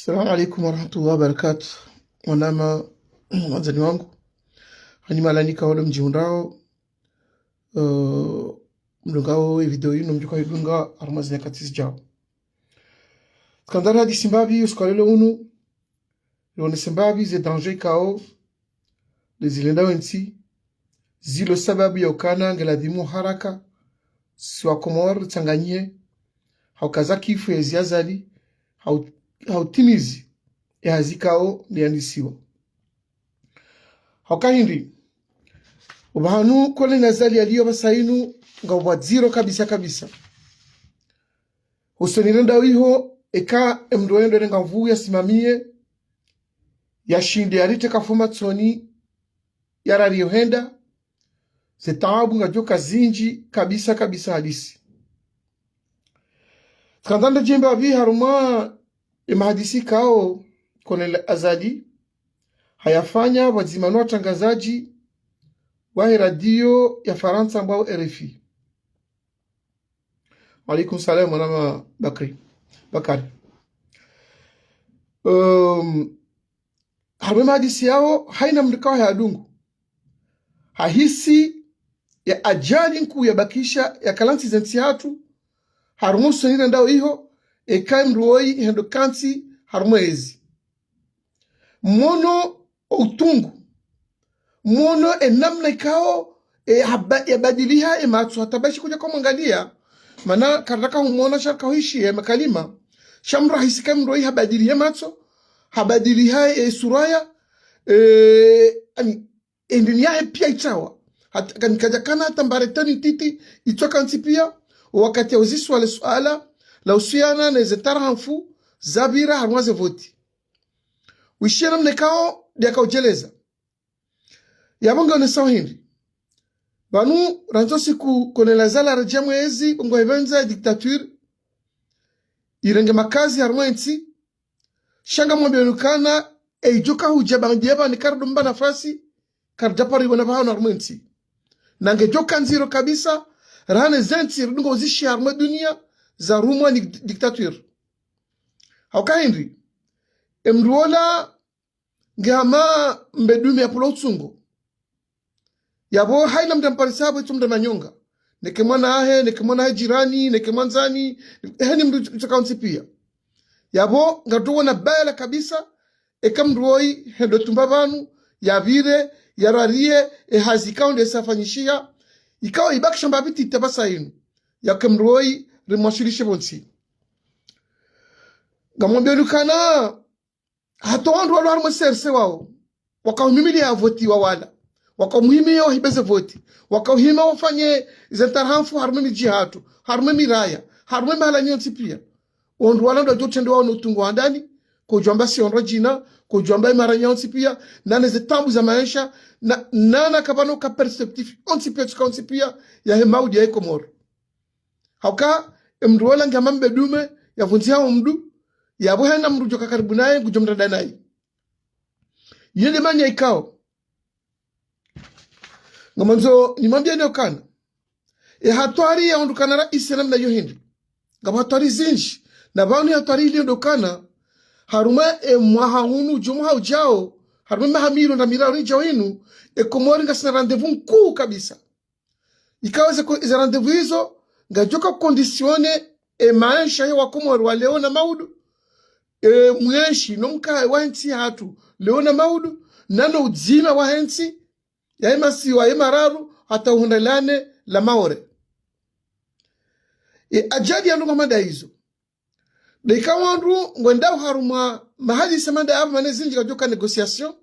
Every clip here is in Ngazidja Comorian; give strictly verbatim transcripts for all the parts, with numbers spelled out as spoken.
Assalamu alaikum warahmatullahi wabarakatuh. Wananya, wandzani wangu. Hanyu mahala nyi ikao ndo mdjihundrao, eh, mdungao ye video yinu, mdjo uka idunga harumwa ze nyakati zidjao. Tsikandza rihadisi mbapvi usiku wa leo unu, rionese mbapvi ze danger ikao lezi lenda wentsi, zilo sababu ya ukana ngeladhimu haraka, si wa Komori ritsanganyihe, ha ukaza kifu yezi Azali, ha u-, ha utimizi ye hazi ikao ndeyandisiwa. Ha uka hindri, opvahanu Colonel Azali yaliyo pvasa inu, nga upvwadziro kabisa kabisa. Husoni rendao iho, eka emndru yendo erenga nvuu yasimamiye, yashinde yarite kafu matsoni, yarariyo henda, ze taabu ngazidjo uka zindji kabisa kabisa hadisi. Tsikandza ndadje mbapvi harumwa ye mahadisi ikao Colonel Azali hayafanya pvwadzima no watrangazadji wahe radio ya Farantsa ambao R F I. Wa alaikum salam, wananya Bakri. Bakari. Um, harumwa ye mahadisi yawo, hayina mndru ikao hayadungu, hahisi ye ajali nkuu yabakisha yakala ntsi ze ntsi hatru, harumwa husoni rendao iho, eka emndru woyi hendo uka ntsi harumwa yezi. Mwono utungu. Mwono enamna ikao, e, haba-, yabadiliha ematso, hata bashi kudja kamwangaliya. Mana karidjaka humwona sha rika huhishiya ye makalima. Sha mndru hahisi eka emndru woyi habadiliha ematso, habadiliha esura ya, e, ani, endeni yahe piya itsawa. Hata, kani kadjakana hata mbare teni ntiti, itsoka ntsi piya, wakati yauziswa le suala la uhusiana neze ntarahamfu zapvira harumwa ze voti. Wishiya namna ikao ndeyaka udjeleza. Yapvo nge onesao hindri. Pvanu randzi osiku Colonel Azali yaredjeya mwezi, pvo ngo hipvendza ye dictature irenge makazi harumwa yentsi, sha ngamwambioni ukana, e idjo uka hudja pvandzi yapvo ni karidjo mba nafasi, karidja paro iwona pvahanu harumwa yentsi. Na ngedjo uka ndziro kabisa, raha ne ze ntsi ridunga uzishiya harumwa dunia, zarumwa ni dictature. Ha uka hindri, emndru wola nge hama mbedume yapvulwa utsungo. Yapvo hayina mndru yamparisapvo itso mndru manyonga. Neke mwana wahe, neke mwana wahe jirani, neke mwandzani, heni mndru itsoka wontsi piya. Yapvo ngarudjo wona bayala kabisa, eka mndru woyi hendo tumba pvanu, yapvire, yarariye, e hazi ikao ndeyisa fanyishiha, ikao ibakisha mbapvi ntiti pvasa inu, yeka emndru woyi rimwashilishe pvontsi. Ngamwambioni ukana, hata wandru walo harumwa C R C wawo, waka uhimiliya voti wawala, waka uhimiliya wahibe ze voti, waka uhima wafanye ze ntarahamfu harumwa midji hatru, harumwa miraya, harumwa mahala nyontsi piya. Wandru wala ndo wadjo utrende wawo no utungu wa handani, kudjwamba si ondro djina, kudjwamba imara nyontsi piya, na neze taabu za maesha, na, na, na kapvana uka perspective ontsi piya, tsuka ontsi piya, yahe maudi yahe Komori. Ha uka, emndru wola nge hama mbedume, yavundziha omndru, yapvo hayina mndru udjo uka karibu naye, ngudjo mranda naye. Yende manya ikao. Ngamwandzo nimwambiyeni ukana, e hatwari ya ondrukana raisi namna iyo hindri. Ngapvo hatwari zindji, na pvanu ye hatwari iliyo ndo ukana, harumwa e mwaha unu, udjo mwaha udjao, harumwa e maha mili na miraru idjao inu, e Komori ngasina rendez-vous nkuu kabisa. Ikao ze ko-, ze rendez-vous izo, ngazidjo uka conditionner e maesha yahe wakomori wa leo na maudu, e mwenshi no mkaye wa ntsi hatru leo na maudu, na no udzima wahe ntsi, yahe masiwa ye mararu, hata uhundrane la Maore. E ajali ya ndrongoo hama nda izo. Nde ika wandru ngwendao harumwa mahadisi hama nda yapvo mana zindji ngazidjo uka négociation.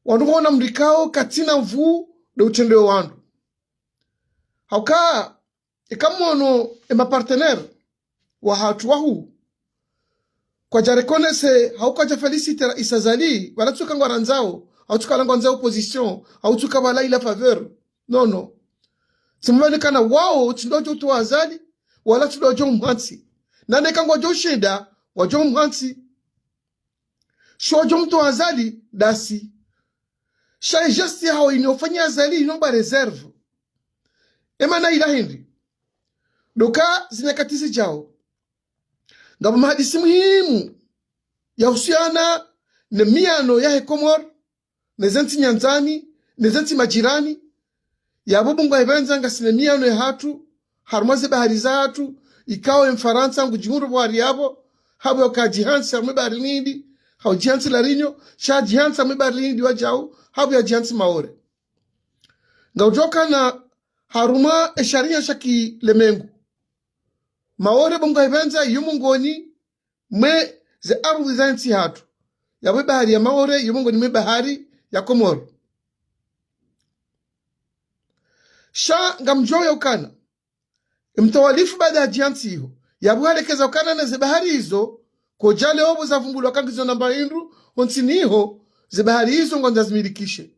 Wandru ngwaona mndru ikao katsina nvuu nde utrendeo wandru. Ha uka, eka mwono e mapartenaire wahatru wahuu, kwadja reconnaître, hau kwadja féliciter Raisi Azali, wala tsuka ngwarandzao, hau tsuka ngwandzao opposition, hau tsuka wala ila faveur. Non, non. Tsimwambiani ukana wawo, tsi ndo wadjo utowa Azali, wala tsi ndo wadjo umhantsi. Na neka ngwadjo ushinda, wadjo umhantsi. Sho wadjo mtowa Azali, ndasi. Sha e geste yahawo inu ufanya Azali inu mba réserve. E mana ila hindri. Ndo uka ze nyakati zidjao, ngapvo mahadisi muhimu yahusiana ne miyano yahe Komori, ne ze ntsi nyandzani, ne ze ntsi majirani. Yapvo bo ngwahipvendza ngasina miyano yahatru harumwa ze bahari zahatru, ikao ye Mfarantsa ngudjihundro pvwari yapvo, hapvo yaka djihantsi harumwa bahari Hindi, hau djihantsi la Réunion, sha djihantsi harumwa bahari Hindi wadjau, hapvo ya djihantsi Maore. Ngaudjokana harumwa e sharia sha kilemengu. Maore bo ngwahipvendza yo mongoni mwe ze ardhwi za ntsi hatru. Yapvo bahari ya Maore yo mongoni mwe bahari ya Komori. Sha ngamdjuo yaukana e mtawalifu baada ya djihantsi iho, yapvo halekeza ukana ne ze bahari izo, kodja leo pvo zavumbulwa ka ngizo namba indru, ho ntsini iho, ze bahari izo ngwandzo azimilikishe.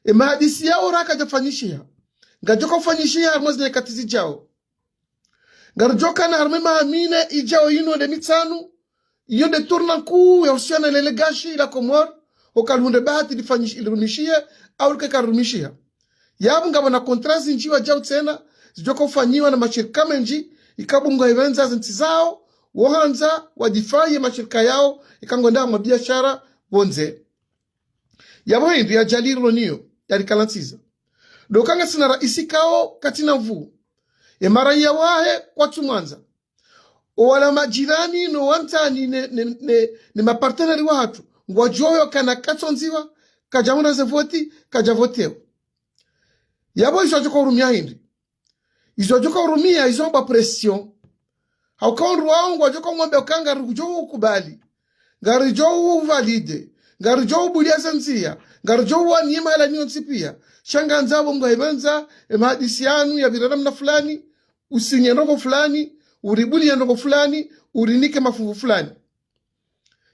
E mahadisi yao raka djafanyishiha, ngadjoka ufanyishiha harumwa ze nyakati zidjao. Ngaridjokana harumwa e maha mine idjao ino nde mitsanu, iyo nde tournant nkuu yahusiana lele gashi la Komori, oka lihundre bahati lifanyish-, lirumishihe, au lika kalirumishiha. Yapvo ngapvo na contrat zindji wadjau tsena, zidjoka ufanyiwa na mashirika mendji, ikao bo ngwahipvendza ze ntsi zao, wohandza, wadjifaye mashirika yao, ika ngwendao mwa biashara pvondze. Yapvo hindru ya djaliro niyo, yalikalantsiza. Ndo uka ngasina raisi ikao katsina nvuu. E maraiya wahe kwatsumwandza. Owala majirani no wandzani ne, ne, ne, ne mapartenari wahatru, ngwadjuo yaukana katsondziwa, kadjahundra ze voti, kadjavotewa. Yapvo izo wadjoka urumia hindri? Izo wadjoka urumia, izo amba pression. Hauka wandru wao ngwadjoka umwambia uka ngaridjo ukubali, ngaridjo uvalide, ngaridjo ubulia ze ndzia, ngaridjo uwaniye mahala niyo ntsi pia. Sha ngwandzao bo ngwahipvendza, e mahadisi yanu yapvira namna fulani, usinye ndrongoo fulani, uribulie ndrongoo fulani, urinike mafungu fulani.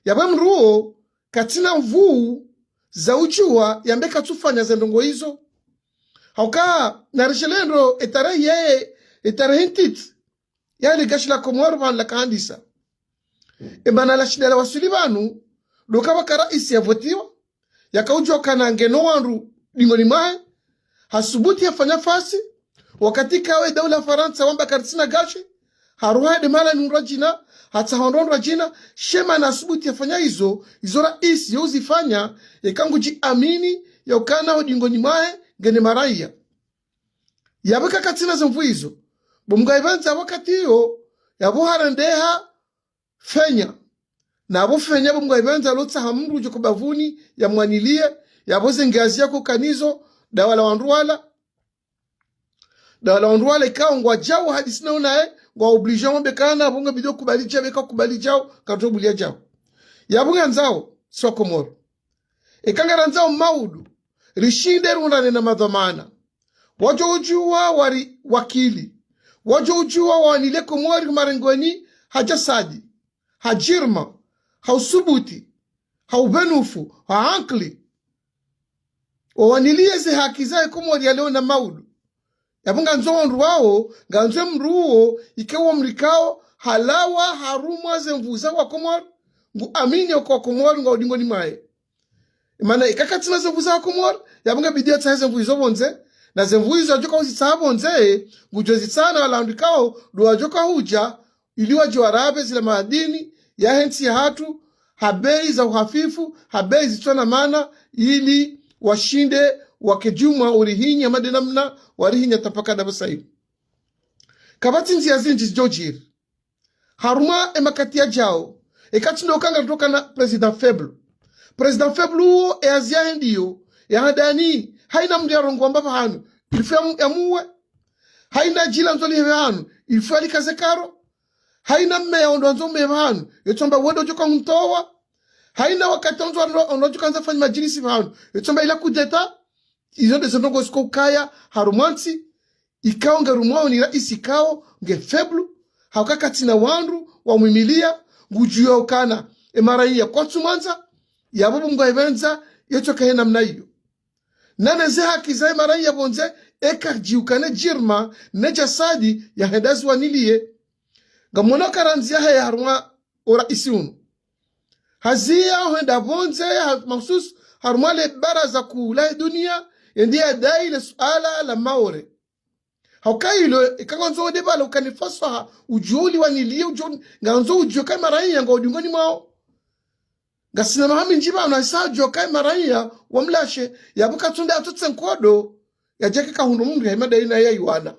Yapvo e mndru uwo katsina nvuu za udjua yambe katsufanya ze ndrongoo izo. Hauka, narishelendro e tarehi yaye, e tarehi ntiti, yale gashi la Komori pvanu lakahandisa. E mana la shinda lawaswili pvanu, ndo uka pvaka raisi yavotiwa, yakaudjua ukana ngena wandru dingoni mwahe, hasubuti yafanya fasi, wakati ikao e daula Farantsa wamba karitsina gashi, haruha nde mahala nihundrwa djina, hatsaha hondro hondrwa djina, she mana hasubuti yafanya izo, izo raisi yo uzifanya, eka ngudjiamini, yaukana ho dingoni mwahe, ngena maraiya. Yapvo eka katsina ze nvuu izo, bo ngwahipvendza wakati iyo, yapvo harendeha fenya. Na yapvo fenya bo ngwahipvendza lotsaha mndru udjo ko bapvuni yamwaniliye, yapvo ze ngiazi yako kanizo, dawa la wandru wala. Dawa la wandru wala ikao ngwadjao hadisi nayo naye, ngwa obligé wambe kana, bo ngabidi ukubali djao, eka kubali djao, karidjo bulia djao. Yapvo ngandzao, si wa Komori. Eka ngarandzao maudu, rishinde rundrane na madhwamana. Wadjo udjua wari wakili. Wadjo udjua wawanilie Komori marengweni ha jasadi, ha djirma, ha usubuti, ha upvenufu, ha ankili. Wawanilie ze haki zahe Komori ya leo na maudu. Yapvo ngandzo wandru wao, ngandzo e mndru uwo, ike wo mrikao, halawa harumwa ze nvuu za wa Komori, nguamini uka wa Komori ngwao dingoni mwahe. Mana eka katsina ze nvuu za Komori, yapvo ngabidi yatsahe ze nvuu izo pvondze, na ze nvuu izo yadjoka uzitsaha pvondze, ngudjo zitsaha na wala wandru ikao, ndo wadjoka hudja, ili wadje warapve zila madini yahe ntsi yahatru, ha bei za uhafifu, ha bei zitsina mana, ili washinde wake djumwa urihinya made namna, warihinya tapaka dapvasa inu. Kapvatsi ndzia zindji zidjo djiri. Harumwa e makati yadjao, eka tsi ndo uka ngaridjokana président faible. Président faible uwo, e hazi yahe ndiyo, ya handani, haina mndru yarongoa amba pvahanu, il faut yamu-, yamuwe. Haina djila ndzoli he pvahanu, il faut yalikaze karo. Haina mme ya ondro andzo mme pvahanu, yetsi amba wendo udjoka humtowa. Haina wakati andzo ondro, ondro udjoka andza fanya madjilisi pvahanu, yetsi amba ila coup d'État. Izo nde ze ndrongoo ziko ukaya harumwa ntsi, ikao ngerumwao ni raisi ikao nge faible, hauka katsina wandru wamwimilia, ngudjua ukana e maraiya kwatsumwandza, yapvo bo ngwahipvendza, yetsoka he namna iyo. Na ne ze haki zahe maraiya pvondze, eka djiukane djirma, ne jasadi, yahenda ziwanilie. Ngamwono karandzia haya harumwa o raisi unu. Hazia hwenda pvondze, ha-, mahususu, harumwa le baraza kuu lahe dunia, yende yadai le suala la Maore. Hauka ilo, eka ngandzo wende pvala ukane fasaha, udjo uliwanilie, udjo, ngandzo udjo ka maraiya ngwao dingoni mwao. Ngasina maha mindji pvanu, isa djoka ye maraya wamlashe, yapvo katsonde atsotse nkodo, yadjake kahundru mndru ya hima daina ya iwana.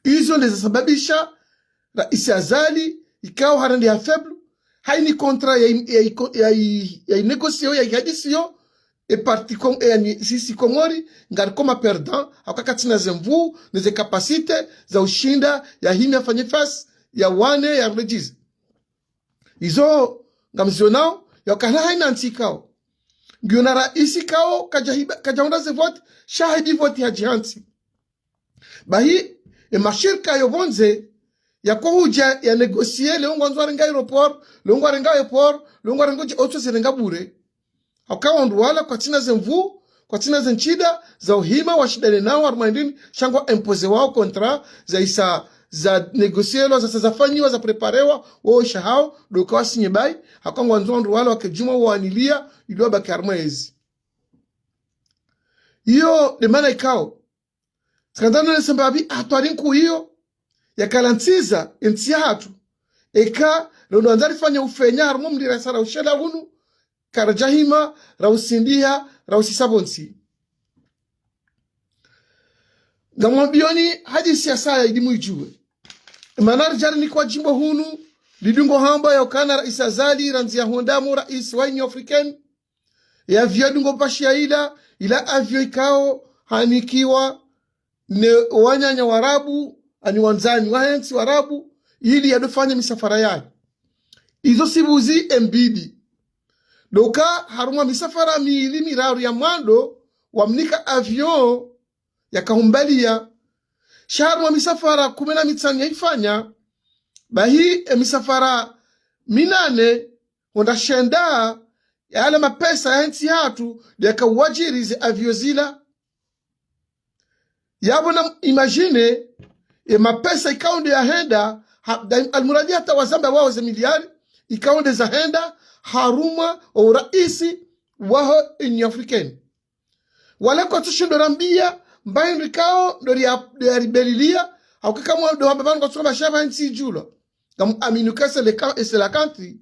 Izo ndeza sababisha Raisi Azali, ikao harende ya faible, haini contrat ya, ya, ya, ya, ya inégocier, ya ihadisiyo, e parti Con-, e, yani, sisi Komori, ngariko ma perdant, hauka katsina ze nvu, ne ze capacité, za ushinda, ya himi afanye face, ya wane, ya redjize. Izo, ngamzionao, ya ukana haina ntsi ikao. Ngiona raisi ikao, kadja hiba, kadja hundra ze vote, sha haibi vote hadjihantsi. Bahi, e mashirika yo pvondze, yako hudja ya négocier, leo ngwandzo warenga aéroport, leo ngwarenga aéroport, leo ngwarenga dje otso zirenga bure. Hauka wandru wala kwatsina ze nvu, kwatsina ze ntsida, za uhima, washindane nao, harumwa indrini, sha ngwa imposer wao contrat, za isa, za négocier lo, za, za, zafanyiwa, za préparer wa, wo isha hao, ndo uka wasinye bayi, hauka ngwandzo wandru wala wake djumwa waanilia, ili wabaki harumwa ezi. Iyo, nde mana ikao. Tsikandza none samba pvi, hatwari nkuu iyo, yakala ntsiza, entsi yahatru. Eka, ndo ndo andza rifanye ufenya, harumwa mndri ra sara ushela hunu, karadja hima, ra usindiha, ra usisa pvontsi. Ngamwambiyoni hadisi ya saya ili muidjuwe. Mana ridjari nikwa djimbo hunu, lidungo hamba ya ukana raisi Azali, randzi ya hondamu raisi wa Union Africaine, ye avion yadungo pvashiya ila, ila avion ikao hanikiwa ne wananya Warabu, ani wandzani wahe ntsi Warabu, ili yadofanya misafara yayo. Izo sibuzi embidi. Ndo uka harumwa misafara mili miraru ya mwando, wamnika avion yakahumbaliya. Sha harumwa misafara kume na mitsanu yaifanya, bahi emisafara minane, honda shenda, yale mapesa ya ntsi yahatru, ndo yaka uwajiri ze avion zila. Yapvo na imagine, e mapesa ikao ndo yahenda, ha, da, almuradi hata wazamba wao ze miliari, ikao ndo zahenda, harumwa o raisi waho Union Africaine. Wala kwatsushindo rambiya, mba hindru ikao, ndo ria, ndo yaribeliliya, hauka kamwa ndo hamba pvanu kwatsuka mashava ntsi idjulwa. Ngam aminu kase le ka, ese la kantri,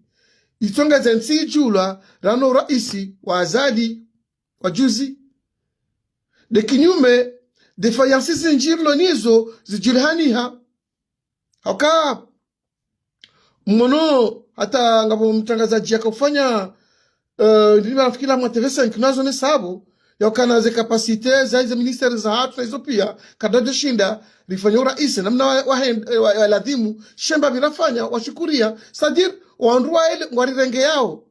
itsonga ze ntsi idjulwa, rano raisi, wa Azali, wa juzi. Nde kinyume, défaillance zindji rilo nizo, zidjulihaniha. Hauka, mwono, hata ngapvo mtrangazadji yaka ufanya, eh, ndini banafikira mwa T V cinq, nazo ne sabo, ya ukana ze capacité, za ize ministère zahatru, na izo piya, karadjoshinda, rifanya uraisi, namna wa, wa, hen- eh, wa, wa ladhimu, shemba pvi rafanya, washukuriya, c'est-à-dire, wandru wa ele, ngwarirengeao,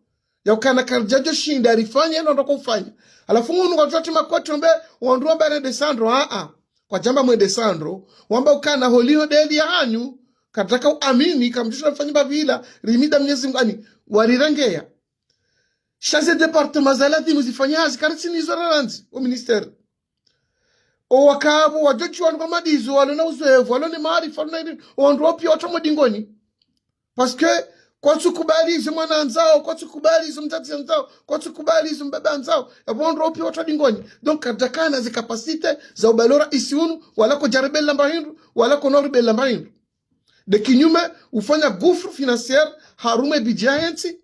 ya ukana karadjadjoshinda, rifanye, ilo ndo kufanya. Halafu ngunu kwadjwati makwetro mbe, wandru wamba ne desandro, a, a. Kwadjamba mwe desandro, wamba ukana holiho ndeli yahanyu, karadjaka uamini, kamdjusha mfanye mbapvi ila, rimida Mwenyezi Mungu ani, warirengeya. Sha ze département za ladhimu zifanye hazi, karitsini izo rarandzi, o ministère. O wakapvo, wadjodjuwa wanu kwa madizo, walo na uzoevu, walo ne maarifa, walo na ilmu, o wandru wao piya watru wa dingoni. Parce que, kwatsukubali izo mwana andzao, kwatsukubali izo mdzadze andzao, kwatsukubali izo mbaba andzao, yapvo wandru wao piya watru wa dingoni. Donc, karadjakana ze capacité za ubali o raisi unu, wala kodjaribelela mba hindru, wala konoribelela mba hindru. Nde kinyume, ufanya gouffre financier, harumwa e budget yahe ntsi,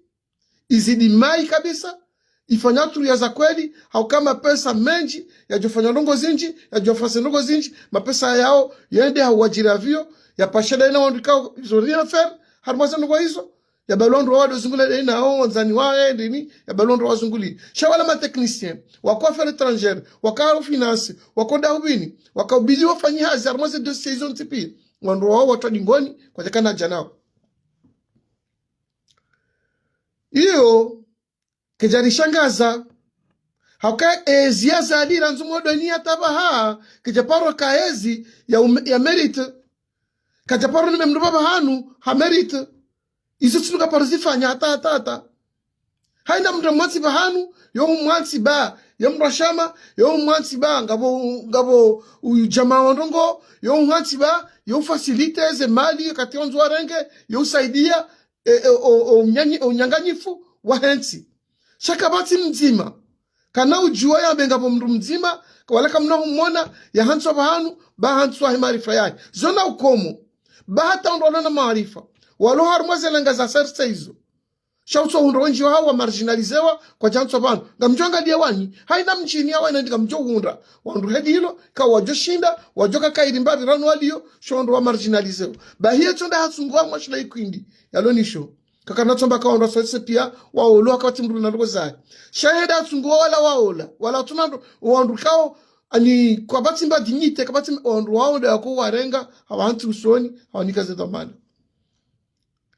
izidi mayi kabisa, ifanya truya za kweli, hauka mapesa mendji, yadjofanya ndrongo zindji, yadjofanya ndrongo zindji, mapesa yao, yende hauwajiri avion, yapashe daina wandru ikao, ils ont rien à faire, harumwa ze ndrongo izo, yabalwa wandru wao wadozungula daina wao, wandzani wahe, ndini, yabalwa wandru wao wazunguli. Sha wala ma techniciens, wako affaires étrangères, wako finance, wako dahubini, wako ubidi wafanye hazi, harumwa ze dossiers izo ntsi piya, wandru wao watru wa dingoni, kwadjakana djanao. Iyo, kedjarishangaza. Hauka ezi ya Azali randzi mwa duniya hata pvaha, kedjaparo ka ezi ya, um, ya mérite. Kadjaparo nime mndru pvapvahanu, ha mérite. Izo tsi nuka paro zifanya hata, hata, hata. Haina mndru mwantsi pvahanu, yo umwantsi ba, yo mndru wa shama, yo umwantsi ba, ngapvo, ngapvo uyu djamaa wa ndrongo, yo umwantsi ba, yo ufacilité ze mali, kati wandzo warenge, yo usaidiya, e, e, o, o, unyanyi-, o unyanganyifu wahe ntsi. Sha kapvatsi mdzima kana udjuwa yambe ngapvo mndru mdzima, wala kamna humwona, yahantswa pvahanu, ba hantswa he maarifa yahe. Zo na ukomo. Ba hata wandru walo na maarifa, walo harumwa ze langa za serse izo, Sha utso hundra wendji wahawo wa marginalisewa kwadjantso pvanu. Ngamdjo angaliya wanyi. Haina mdjini ya wana ndi ngamdjo hundra. Wandru hedi ilo, ka wadjo shinda, wadjo kaka ili mbapvi ranu waliyo, sho wandru wa marginalisewa. Bahi yetso nda hatsunguwa mwashila ikwindi. Yalo nisho. Kakana tsamba ka wandru wasose piya, waolo wakati mdru na ndrongo zahe. Sha henda hatsunguwa wala waola. Wala tsuna ndo, wandru kao, ani, kapvatsi mba dignité, kapvatsi mba, wandru waola wako warenga, hawa hantsi usoni, hawa nika ze dhwamana.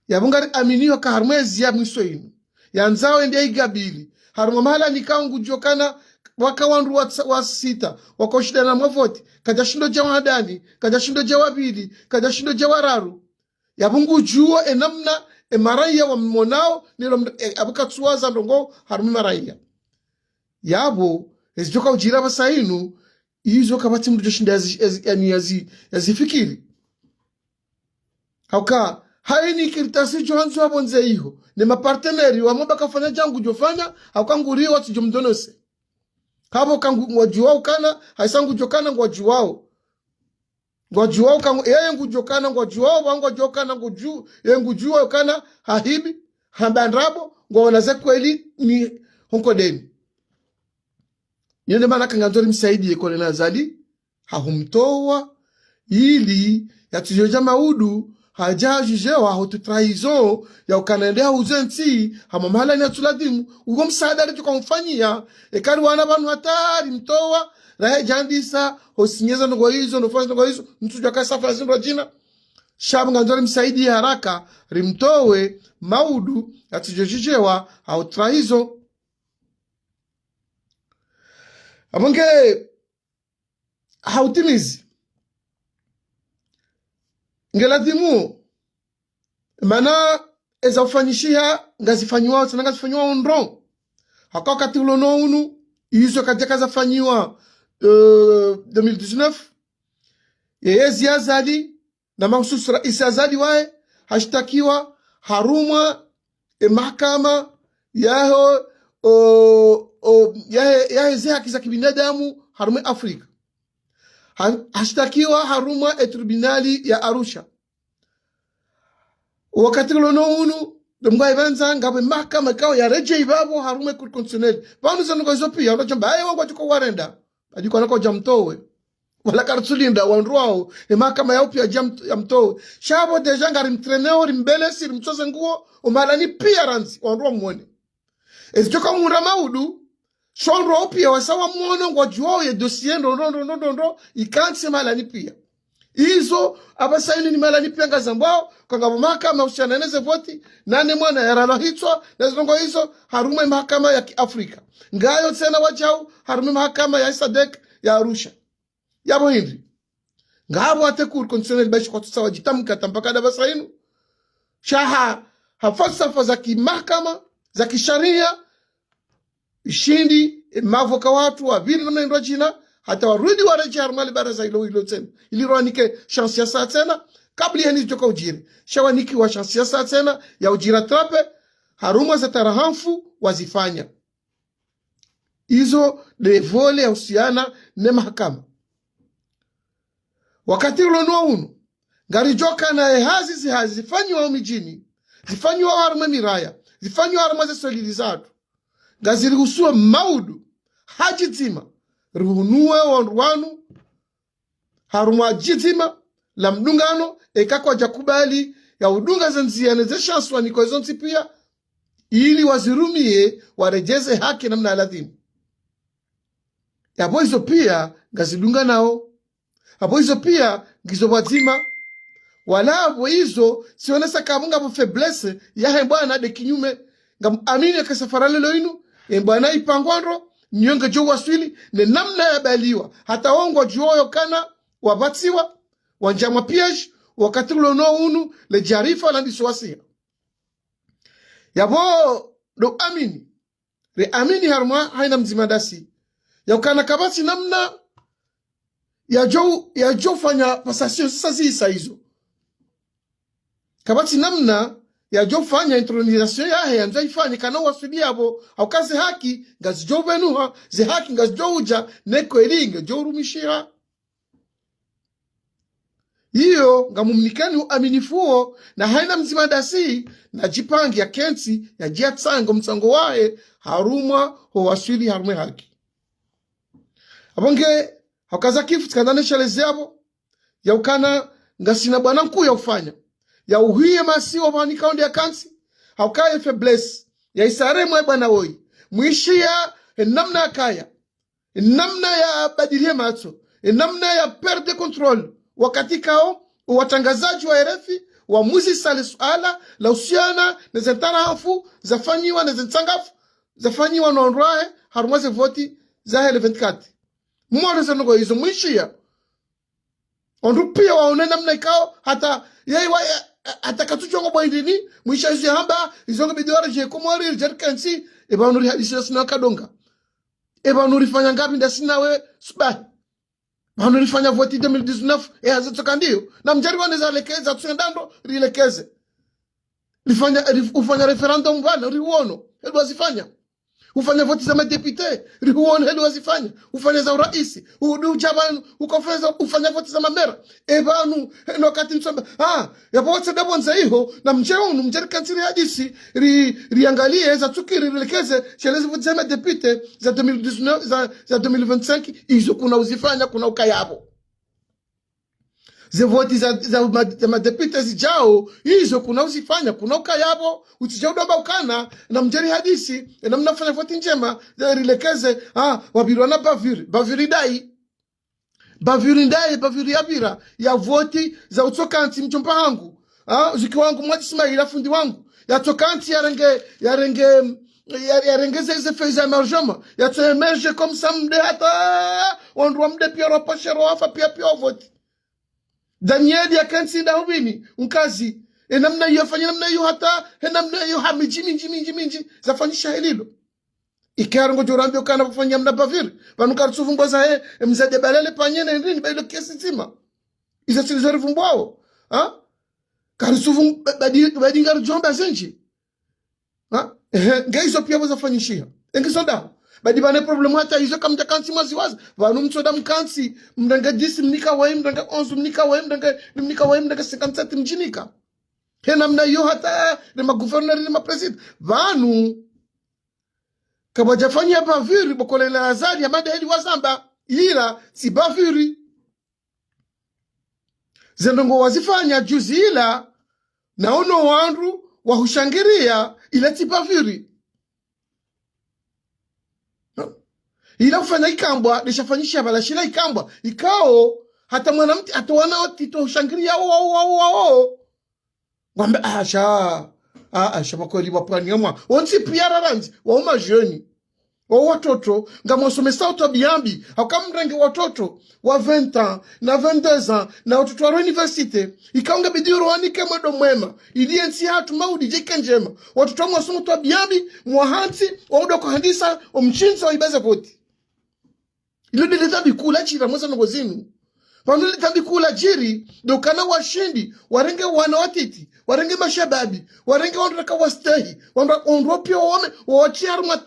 Yapvo ngari aminiyo ka harumwa ezi ya mwiso inu. Yandzao ende ya igabili. Harumwa mahala nikao ngudjo kana waka wandru wa tsa-, wa sita. Wako shida na mavoti. Kadja shindo dja wa handani. Kadja shindo dja wa pvili. Kadja shindo dja wa raru. Yapvo ngudjuo e namna e maraya wa mmonao. Nilo mna-, e, apvo katsuwaza ndrongo harumwa maraya. Yapvo, ezi djoka udjira pvasa inu. Izo kapvatsi mdru djo shinda yazi, yazi, yani yazi, yazifikiri. Hauka, haini kartasi djo handzo apvo ndze iho. Ne maparteneri wa mba kafanya djangu djofanya, hauka nguriyo watsi djo mdonose. Hapvo ka ngu-, ngwadjuwao kana, haisa ngudjo kana ngwadjuwao. Ngwadjuwao ka ngu-, yeye ngudjo kana ngwadjuwao, wa ngwadjo kana ngudju-, yeye ngudjuwao kana hahibi, hamba ndrabo, ngwaona ze kweli ni honkodeni. Yende mana ka ngandzo rimsaidiye Colonel Azali, hahumtowa, ili, yatsidjo dja maudu, hadja hadjudjewa, hahutu trahison, ya ukana ende hauze ntsi, hamwa mahala ni yatsuladhimu, uwo msaada ridjo ka umfanyiya, eka riwana pvanu hata rimtowa, rahe djandisa, hosinyeza ndrongo izo, nofanya ndrongo izo, ntsudjo ka safa zindru djina. Sha pvo ngandzo rimsaidiye haraka, rimtowe, maudu, yatsidjo djudjewa, hau trahison. Apvo nge, hautimizi. Nge ladhimu, mana eza ufanyishiha, ngazifanyiwao, tsena ngazifanyiwao ndro. Haka wakati ulo no unu, izo kadjaka zafanyiwa, euh, deux mille dix-neuf. Yeye ezi Azali, na mahususu Raisi Azali waye, hashtakiwa harumwa e mahakama yaho, o, o, yahe, yahe ze haki za kibinadamu harumwa Afrika. Ha-, hashtakiwa harumwa e tribunali ya Arusha. Wakati ulo no unu, ndo mgwa ipvandza, ngapvo e mahakama ikao yaredjeyi pvapvo harumwa e Cour constitutionnelle. Pvanu zanu kwa izo piya, wana djamba, aye wangwadjo ka warenda. Adjikwa na kwadja mtowe. Wala karitsulinda wandru wao, e mahakama yao piya dja mt-, ya mtowe. Sha pvo déjà ngari mtreneo, rimbelesi, rimtsoze nguo, o mahalani piya randzi, wandru wamwone. Ezi djoka mhundra maudu, sho wandru wao piya wasa wamwono, ngwadjuwao ye dossier, ndo, ndo, ikantsi mahalani piya. Izo, apvasa inu ni mahalani piya ngazambwao, ka ngapvo mahakama uhusiana neze voti, nane mwana yaralwa hitswa, neze ndrongo izo, harumwa e mahakama ya kiafrika. Ngayo tsena wadjau, harumwa e mahakama ya sadek ya Arusha. Yapvo hindri. Ngapvo hata e Cour constitutionnelle bahi kwatsutsaha wadjitamka hata mpaka ndapvasa inu. Sha ha, ha falsafa za kimahakama, za kisharia, ishindi, e mavoka watru, wapviri namna indru djina, hata warudi waredjeyi harumwa le baraza ilo ilo tsena. Ili riwanike chance ya sa tsena, kabla heni djoka udjiri. Sha wanikiwa chance ya sa tsena, ya udjira trape, harumwa ze tarahamfu, wazifanya. Izo nde volet yahusiana ne mahakama. Wakati ulo no unu, ngaridjo kana e hazi, zi hazi zifanyiwao midjini, zifanyiwao harumwa e miraya, zifanyiwao harumwa ze solili zatru, ngazirihusuo maudu, ha djidzima, rihunuwe wandru wanu, harumwa djidzima la mdungano, eka kwadja kubali ya udunga ze ndziya ne ze chance wanikwa izo ntsi piya, ili wazirumiye, waredjeze haki namna ya ladhimu. Yapvo izo piya ngazidunganao. Yapvo izo piya ngizo pvwadzima. Wala pvo izo, tsionesa ka pvo ngapvo faiblesse yahe bwana nde kinyume. Ngamuamini ka safari lelo inu, e bwana ipangwa ndro, niyo ngedjo waswili, ne namna yabaliwa. Hata wo ngwadjuwao kana, wapvatsiwa, wandjia mwa piège, wakati ulo no unu, le djarifa landiso wasiha. Yapvo ndo amini, riamini harumwa haina mdzima ndasi, ya ukana kapvatsi namna yadjo, yadjo fanya passation, sasa zisa izo. Kapvatsi namna yadjo fanya intronisation yahe, yandzo ifanye kana waswili yapvo, hauka ze haki ngazidjo pvenuha, ze haki ngazidjo udja, ne kweli ngedjo urumishiha. Iyo, ngamumnikeni uaminifu uwo, na hayina mdzima ndasi, nadjipange yakentsi, yadje yatsange omtsango wahe, harumwa ho waswili harumwa ye haki. Apvo nge, hauka Zakifu tsikandza nesheleze apvo, yaukana ngasina bwana nkuu ya ufanya. Ya uhiye masiwa pvanu ikao nde yakantsi, hauka ye faiblesse, ya isare mwe bwana woyi. Mwishiya, e namna yakaya, e namna yabadiliye matso, e namna ya perdre contrôle. Wakati kao, watrangazadji wa R F I, wamuzisa le suala, la uhusiana, ne ze ntarafu, zafanyiwa, ne ze ntsangafu, zafanyiwa no wandru wahe, harumwa ze voti, zahe le vingt-quatre. Mwaone ze ndrongoo izo mwishiya. Wandru piya waone namna ikao, hata, yeye wa, ya, hata katsudjuwa ngo bwa indrini, mwishiya izo yahamba, izo nge bidi waredjeye Komori, ridje rikentsi, epvanu rihadisi ndasi nawe kadonga. Epvanu rifanya ngapvi ndasi nawe subahi. Pvanu rifanya voti deux mille dix-neuf, e hazi tsoka ndiyo. Namdje riwone zalekeza, tsuenda ndro, rilekeze. Rifanya, rif-, ufanya référendum pvanu, rihuono, heli wazifanya. Ufanya voti za madéputé, rihuono, heli wazifanya. Ufanya za uraisi, u-, udja pvanu, ukofanya za, ufanya voti za mamera. Epvanu, heno wakati ntsamba, ah, yapvo watsi ndapvo ndza iho, namdje unu, mdje rikentsi rihadisi, ri-, riangaliye, zatsukiri, rilekeze, shele ze voti za madéputé, za deux mille dix-neuf, za, za deux mille vingt-cinq, izo kuna uzifanya, kuna ukaya pvo. Ze voti za, za ma-, za madéputé zidjao, izo kuna uzifanya, kuna ukaya pvo, utsidja udomba ukana, namdje rihadisi, e namna ufanya voti ndjema, e, rilekeze, ah, wapvirwa na bavure, bavure ndayi. Bavure ndayi, bavure yapvira, ya voti za utsokantsi mdjomba hangu. Ah, zuki wangu Mwadi Ismaila fundi wangu. Yatsokantsi yarenge, yarenge, ya, yarenge ze, ze feuilles za émargement. Yatso émerger comme ça mde hata, wandru wa mde piya roposhero wafa piya piya wavoti. Daniel yakentsi nda hupvini, unkazi. E namna iyo yafanya namna iyo hata, he namna iyo ha midji, mindji, mindji, mindji, zafanyisha helilo. Ikao ngodjo rambia ukana pvafanya mna bavure. Pvanu karitsuvumbua zahe, e mzade balele pvanyene ndrini, ba ilo kesi ndzima. Izo tsi izo rivumbwao. Ha? Karitsuvum-, ba-, badi, badi ngaridjo amba zindji. Ha? Ehe, nge izo piya pvo zafanyishiha. E ngizo ndaho. Badi pvane problème hata izo kamdja kantsi mwaziwaza. Pvanu mtsoda mkantsi, mrenge dix mnika wayi, mrenge onze mnika wayi, mrenge, mnika wayi, mrenge cinquante-sept mdjinika. He namna iyo hata, ne ma gouverneur, ne ma président. Pvanu, kapvadjafanya bavure, bokolela Azali, Hamada heli wazamba, ila, tsi bavure. Ze ndrongoo wazifanya juzi ila, naono wandru wahushangiriya, ila tsi bavure. No? Ila ufanya ikambwa, ndeshafanyisha pvala shila ikambwa, ikao, hata mwana mtiti, hata wana watiti wahushangiriya, wo, wo, wo, wo, wo. Ngwambe, ah, sha, ah, ah, sha, makweli wapvani yamwa. Wontsi piya rarandzi, wa uma jeunes. Wo watoto, ngamwasomesa utwabiya mbi, hauka mrenge watoto, wa vingt ans, na vingt-deux ans, na watoto wa université, ikao nge bidi urowanike mwendo mwema, ili yentsi yahatru mauri djike ndjema, watoto mwasome utwabiya mbi, mwahantsi, waudo kuhandisa, omshindzi wa ibaza voti. Ilo ndele dhambi kuu ladjiri mwa ze ndrongoo zinu. Pvanu le dhambi kuu ladjiri, ndo ukana washindi, warenge wana watiti, warenge mashababi, warenge wandru raka wastehi, wandru, wandru piya waume, wawatriye harumwa,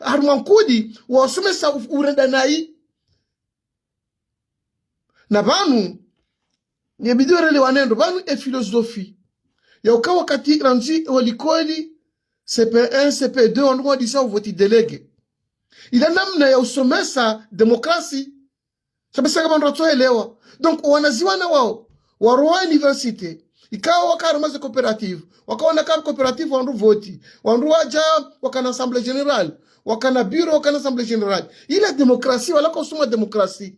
harumwa nkudi, wawasomesa u-, urenda nayi. Na pvanu, nge bidi relewane ndro, pvanu e philosophie. Ya uka wakati randzi wa likoli, C P un, C P deux, wandru wadisa uvoti délégué. Ila namna ya usomesa démocratie. Sha basi ngapvo wandru watsoelewa. Donc, wanazioni wao, warowa université, ikao waka harumwa ze coopérative, wakaona ka coopérative wandru voti, wandru wadja wakana assemblée générale, wakana bureau, wakana assemblée générale. Ila démocratie, wala kausoma démocratie.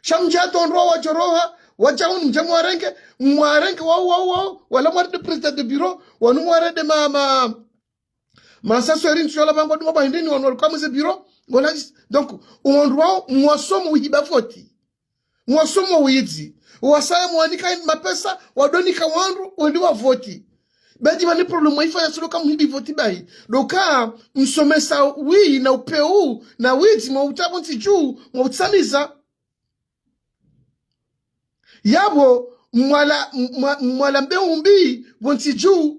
Sha mdja tondro wadjoroha, wadja hunu mdja mwarenge, mwarenge wao, wao, wao, wala mwarende président de bureau, wanu mwarende ma, ma, ma assesseur ntsu yola pvangwa duma pvahindrini wanu walikuwa mwa ze bureau, ngola, donc, wandru wao, mwasoma uhiba voti. Mwasoma widzi. Wasaya mwanika mapesa, wadonika wandru, wende wavoti. Badi pvane problème waifanya tsi ndo uka mhibi voti bahi. Ndo uka msomesa wi na upeu, na widzi mwa utapvo ntsi dju, mwa utsamiza. Yapvo mwala, mwa, mwala mbeu mbi, pvo ntsi dju.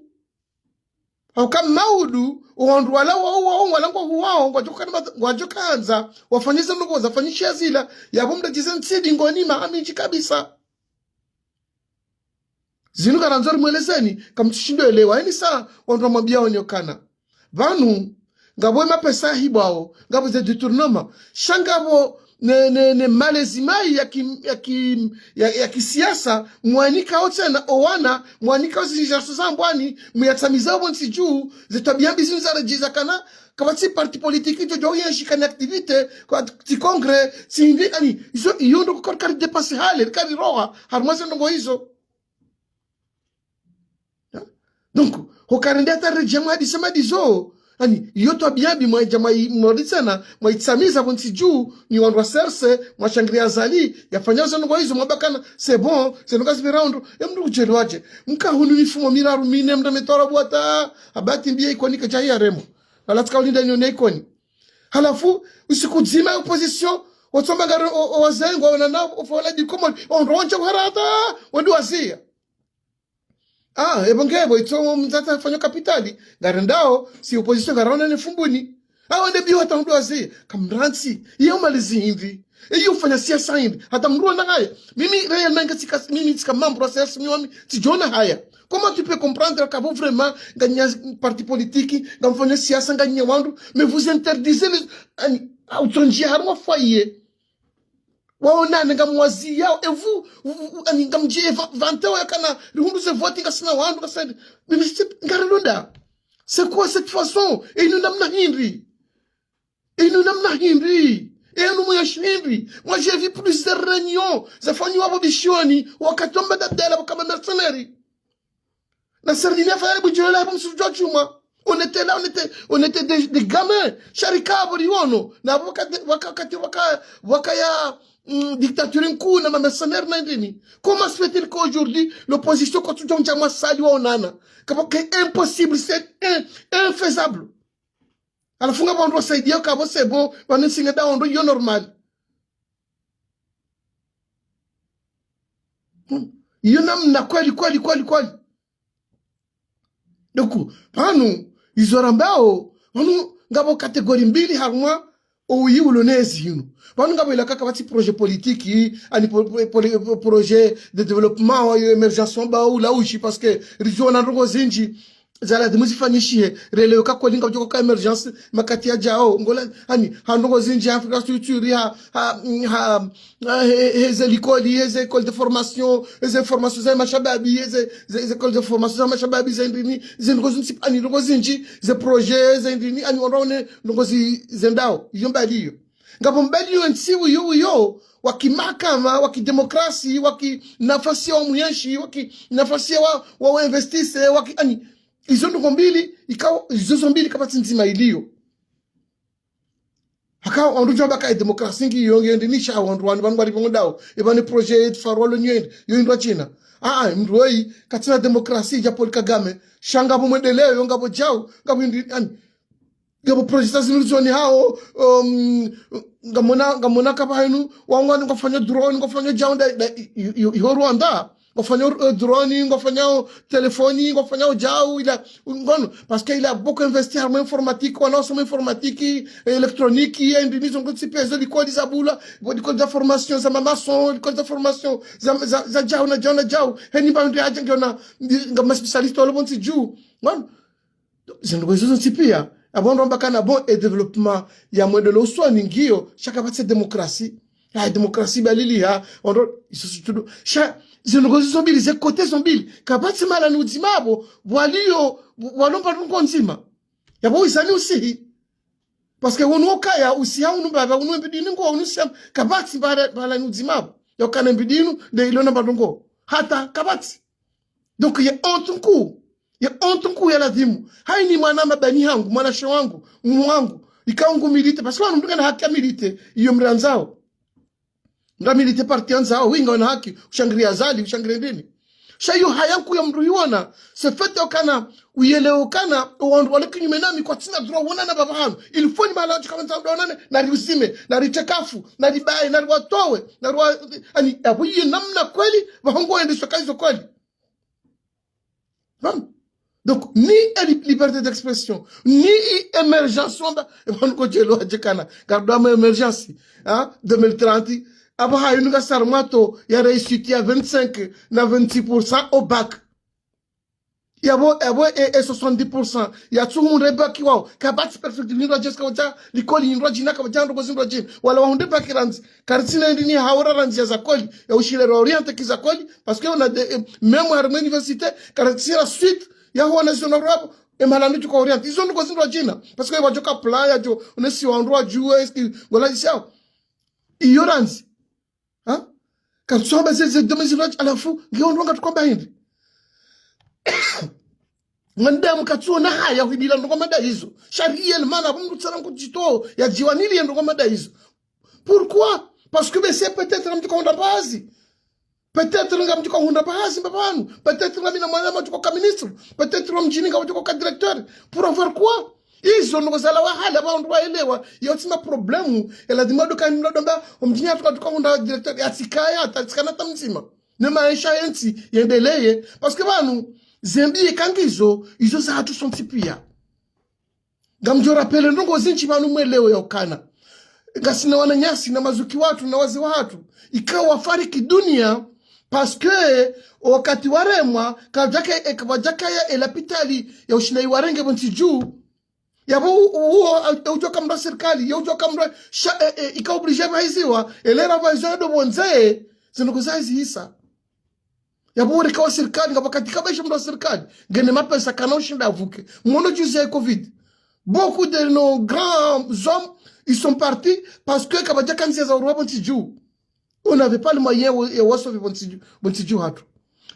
Hauka maudu, wandru wala wao, wao, wala ngwa huwao, ngwadjo kana ma-, ngwadjo kandza, wafanye ze ndrongoo zafanyishiha zila, yapvo mdadjize ntsi di ngoni maha mindji kabisa. Zinu ngarandzo rimwelezeni, kamtsushindo elewa. Eni sa wandru wamwambiao ni okana. Pvanu, ngapvo emapesa yahibwao, ngapvo ze détournement. Sha ngapvo ne, ne, ne malezi mayi ya ki, ya ki, ya, ya kisiasa, mwanikao tsena, owana, mwanikao zi générations za mbwani, muyatsamiza opvo ntsi dju, ze twabiya mbi zinu zaredjeza kana, kapvatsi parti politique djo djo yenshi kana activité, kwa tsi congrès, tsi hindri, ani, izo, iyo ndo kukori kari dépassé hale, kari roha, harumwa ze ndrongoo izo. Donc, hokarende hata redja mwadisa madizo. Ani, iyo twabiya mbi mwadja mwa, mwadisana, mwayitsamiza pvo ntsi dju, ni wandru wa C R C, mwashangiriya Azali, yafanya ze ndrongoo izo, mwamba kana, c'est bon, ze ndrongoo zipvira ondro, e mndru kudjelwadje. Mka hunu mifumo miraru mine, mndru ametwara bwata, habati mbiye Ikoni kadjahi yaremwa. Nalatsika ulinda nyone Ikoni. Halafu, usiku dzima ya opposition, watsamba ngari o, o wazee ngwaonana, o fola di Komori, ondro wandja uharata, wandru waziya. Ah, epvo ngepvo, itso mdzadze afanya kapitali, ngarendao, si opposition ngaraonane Fumbuni. Ah, wende biyo hata hundru wazi, kamrantsi, iyo malezi hindri. Iyo ufanya siasa hindri, hata mndru wana haya. Mimi, réellement, nga tsika, mimi tsika membre wa siasa, mimi wami, tsidjona haya. Comment tu peux comprendre que vous vraiment, nganya parti politique, ngamfanya siasa, nganya wandru, mais vous interdisez les, ani, autrondjia harumwa foyer. Waonane ngamwaziyao, e vous, vous, vous, ani ngamdji va, vanteo yakana, rihundru ze vote ngasina wandru, ngasina, mais, mais c'est, ngarilonda. C'est quoi cette façon? E inu namna hindri? E inu namna hindri? E inu mwayenshi hindri? Moi, j'ai vu plusieurs réunions, zafanyiwa pvo Bishioni, wakati wa Mada Abdallah, wakamba mercenaires. Na Sardini afanya budjelo la hapo msuru djwa djumwa. On était là, on était, on était des, des gamins. Sha rika pvo riwono. Na pvo wakati, waka, wakati, waka, wakaya, mm, dictature nkuu na mamercenaires na hindrini. Comment se fait-il qu'aujourd'hui, l'opposition, kwatsudja undja mwasali waonana? Kapvo, c'est impossible, c'est in, infaisable. Halafu ngapvo wandru wasaidia, kapvo c'est bon, pvanu ntsi ngenda ondro, iyo normal. Hmm. Iyo namna kweli, kweli, kweli, kweli. Donc, pvanu, izo rambao, pvanu ngapvo catégorie mbili harumwa, ouyi ulo nezi yinu. Pvanu ngapvo ila kaka pvatsi projet politique, ani pro, pro, pro, projet de développement, wa yo émergence wamba ula ushi, parce que ridjuwa na ndrongoo zindji, za lazimu zifanyishihe, relewe ka kweli ngapvo djoko ka émergence, makati yadjao, ngola, ani, ha ndrongoo zindji, ha infrastructure, ha, ha, ha, ha, he, heze likoli, heze école de formation, heze formation za mashababi, heze, ze, ze école de formation za mashababi, ze hindrini, ze ndrongoo zindji, ani ndrongoo zindji, ze projet, ze hindrini, ani wandru waone, ndrongoo zi, zendao, iyo mbali iyo. Ngapvo mbali iyo ntsi uyo uyo, wa kimahakama, wa kidemokrasi, wa ki nafasi ya wa mwenshi, wa ki nafasi ya wa, wa, wa investisse, wa ki, ani, izo ndrongoo mbili, ikao, izo zo mbili kapvatsi ndzima iliyo. Haka wandru djwamba ka e demokrasi ngiyo, ngiyo ndrini sha wandru wani, pvanu ngwari pvongo dao. Epvanu projet faruwa lo nyende, yo indwa china. Ah, ah, mndru weyi, katsina demokrasi, dja Paul Kagame. Sha ngapvo mwendeleo, ngapvo djau, ngapvo indri, ani. Ngapvo projet zinu zoni hao, um, ngamona, ngamona kapvahanu, wangwani ngwafanya drone, ngwafanya djau, nda, nda, i, i, i, iho Rwanda. Ngwafanya, eh, drone, ngwafanya telefoni, ngwafanya djau, ila, ngono, parce que il a beaucoup investi harumwa informatique, wana wasoma informatique, électronique, ya indrini zo ngo tsi pia zo likoli za bula, likoli za formation, za mamaçon, likoli za formation, za, za, za djau na djau na djau, heni mba ndri hadja ngiona, nga ma spécialiste walo pvo ntsi dju, ngono. Zindrongoo izo zontsi pia. Apvo ndo amba kana bon, e développement ya mwendelo usoni ngiyo, sha kapvatsi demokrasi. Ha, demokrasi balili ha, ondro, iso situdu. Sha, zindrongoo izo zo mbili, ze côté zo mbili, kapvatsi mahala ni udzima apvo, waliyo, walomba ndrongoo ndzima. Yapvo wizani usihi. Parce que unu okaya, usiha unu mbaba, unu mbidini ngo, unu siam, kapvatsi mahala, mahala ni udzima apvo. Yokana mbidinu, nde ilo namba ndrongoo. Hata, kapvatsi. Donc, ye honte nkuu. Ye honte nkuu ya lazimu. Haini mwana mabani hangu, mwanashe wangu, mumu wangu. Ikao ngu milite, parce que wanu mndru ngena haki ya milite, iyo mrandzao. Nga milite parti yandzao, wi ngawana haki, ushangiriya Azali, ushangiriya ndrini. Sha iyo haya nkuu ya mndru iwona, c'est fait okana, uyelewe okana, owandru wale kinyume nami kwatsina droit wonana pvapvahanu. Il faut ni mahala ntsu kapvandza mndru wonane, nari uzime, nari tekafu, nari baye, nari watowe, nari wa, ani, apvo iyo namna kweli, pvahongo wendesha ka izo kweli. Bon. Donc, ni e li, liberté d'expression, ni e émergence, wamba, e pvanu ko djelo hadje kana, gardons ma émergence, hein, deux mille trente, apvaha inu ngasi harumwa taux ya réussite ya vingt-cinq na vingt-six pour cent au bac. Yapvo, yapvo, e, e soixante-dix pour cent yatsuhundre bac wawo, kapvatsi perspective hindru djina, kapvadja likoli hindru djina, kapvadja ndrongoo zindru djina. Wala wahundre bac randzi, karitsina hindri ni haura randzi ya zakoli, ya ushile ro orienter ki zakoli, parce que on a des, eh, même à l'université, karitsina suite, ya huwa na zona rwabo, e mahala ndjo ka orienter. Izo ndrongoo zindru djina, parce que wadjo ka plan, yadjo, unesi wandru wadjuwe, est-ce que, voilà, ici, ah. Iyo randzi. Ha? Katsamba ze, ze domaine zindru, halafu, nge wandru wanga tukwamba hindri. Mwanadamu katsuona haya hwidila ndrongoo mada izo. Sharia le mana, mndru tsana nkutito, yadjiwanili ndrongoo mada izo. Pourquoi? Parce que, ben, c'est peut-être ngamdjo ka hundra pvahazi. Peut-être ngamdjo ka hundra pvahazi mbapvanu. Peut-être ngamina mwana ngamdjo ka ministre. Peut-être wa mdjini ngamdjo ka directeur. Pour avoir quoi? Izo ndrongoo zalawa hale, pvandru waelewa. Yotsi ma problème. Ela dima ndo ka nina domba, o mdjini hatru ka tuka hundra directeur. Yatsikaya, tatsikana tamzima. Ne maesha yentsi, yendeleye. Parce que pvanu, zembi ye kangizo, izo zahatru sontsi pia. Ngamdjo rappeler ndrongoo zindji pvanu mwelewe ya ukana. Ngasina wananyasi na mazuki watru na wazee wahatru. Ikao wafariki dunia, parce que wakati waremwa, kadjaka, e, kadjakaya e lapitali ya ushinda iwarenge pvo ntsi dju. Yapvo u-, u-, uwo, e, udjo ka mndru wa sirikali, ye udjo ka mndru wa, sha, e, e, ika obligé pvahiziwa, e lera pvahiziwa ndo pvondze, zindrongoo zahe zihisa. Yapvo urika wa sirikali, ngapvo wakati kabaisha mndru wa sirikali, ngena mapesa kana ushinda avuke. Mwono juzi ya covid. Beaucoup de nos grands hommes, ils sont partis parce que kapvadjaka ndzia za urwa pvo ntsi dju. On n'avait pas le moyen ya wasauver pvo ntsi dju, pvo ntsi dju hatru.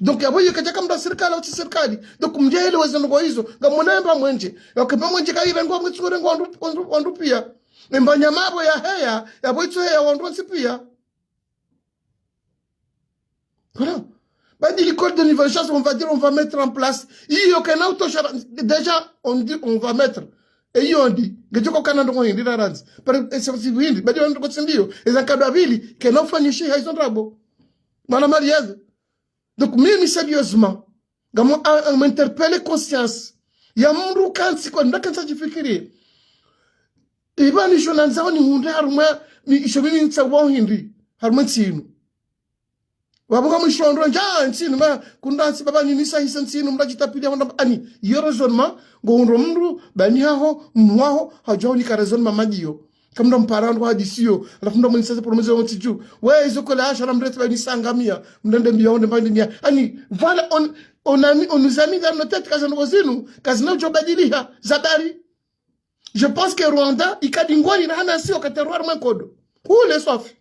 Donc, yapvo iyo kadjaka mndru wa sirikali, au tsi sirikali. Donc, mdjahele weze ndrongoo izo, ngamwona yamba mwenje. Yake mba mwenje kairengwa, mwetsi kurengwa wandru, wandru, wandru pia. Emba nyama yapvo yaheya, yapvo itso heya wandru wontsi pia. Voilà. Badi l'école de l'université, on va dire, on va mettre en place. Iyo kena utosha, déjà, on dit, on va mettre. E iyo ndi, ngedjo ka ukana ndrongoo hindri rarandzi. Par, e, c'est possible hindri, badi ndrongoo tsi ndiyo, eza nkado mbili, kena ufanyishiha izo ndrabo. Mwana mariage. Donc, mimi, sérieusement, ngam, a, a, m'interpeller conscience ya mndru kantsi kwa nda kantsi adjifikiri. Ipvani isho nandzao nihundre harumwa, ni isho mimi nitsawo hindri, harumwa ntsi inu. Wapvo ngamwisho ndro ndja ntsi inu, ma, kundra ntsi baba ni nisa hisa ntsi inu, mndru adjitapili ya wanda, ani, iyo raisonnement, ngo hundro mndru, bani haho, mndru waho, hadjuwa unika raisonnement madiyo. Kamndru mpara ndo hadisiyo, halafu mndru mwenisa ze promesse ya ntsi dju. We, izo kola asha na mndru eti bani sangamia, mndru nde mbiya, mndru nde mbiya. Ani, voilà, on, on a mis, on nous a mis dans nos têtes, kaza ndrongoo zinu, kazina udjo badiliha, za bari. Je pense que Rwanda, ikadi ngwali na hana si wakati Rwanda mwenkodo. Hule swafi.